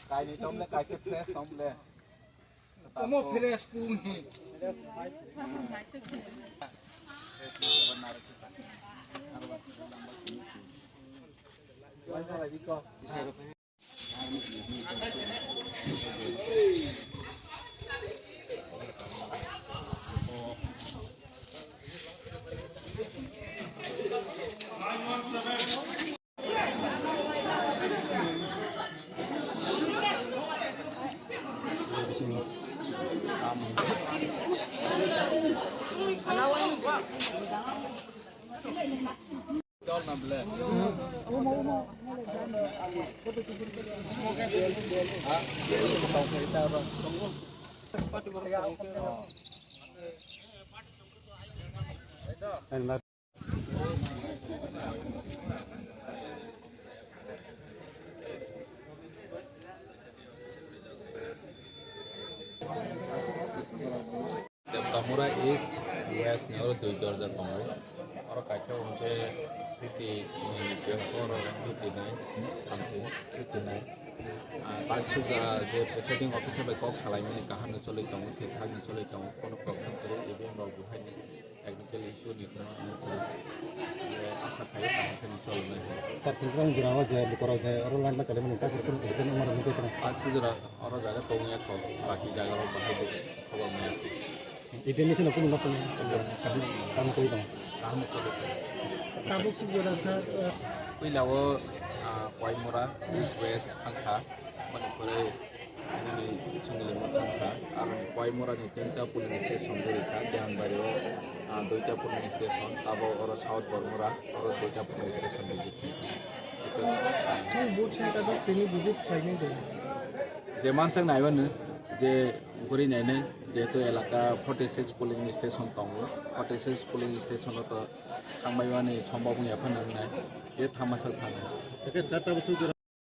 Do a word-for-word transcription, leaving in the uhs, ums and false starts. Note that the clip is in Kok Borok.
Kainwi tomle, kaisa fresh tomle. Omo fresh pung hi. Samura East, West ni oro dui dorja tongo. Oro kaisa hwnkhe fifty ni se, oro fifty nine something, fifty nine. Ah, Parsuja je presiding officer bai kok salaimani kaham ni choli tongo, thik thak ni choli tongo, kono problem kwrwi, E V M rok bo hai ni technical issue ni kwrwngma wngkha. Asa khaio kaham khe choli nai. Sir, Tripura ni jora o je lukurok je oro line ma chalaimani, ta sir, kono solution wngma rwgwi tongkha. Parsuja oro jaga tongya kho, baki jaga rok bahai bo khobor maya. International kuno nokni tamo koi tong. Kaham khe tong. Tabuk si jora sa, eh, puila o, ah, Koimora, East West thangkha, mani pore nini songli mo thangkha, aro Koimora ni tinta polling station gori kha, Dehanbari o, ah, duita polling station, abo oro South Bormora, oro duita polling station visit kha. Nang vote center o tini visit khlainai de. Je mansak naiwano je guri nainai, jehetu elaka forty six polling station tongo, forty six polling station o to thangbai mani sombab wngya phano wngnai, je thamasa thangnai. Oke, sir, tabuk sujura.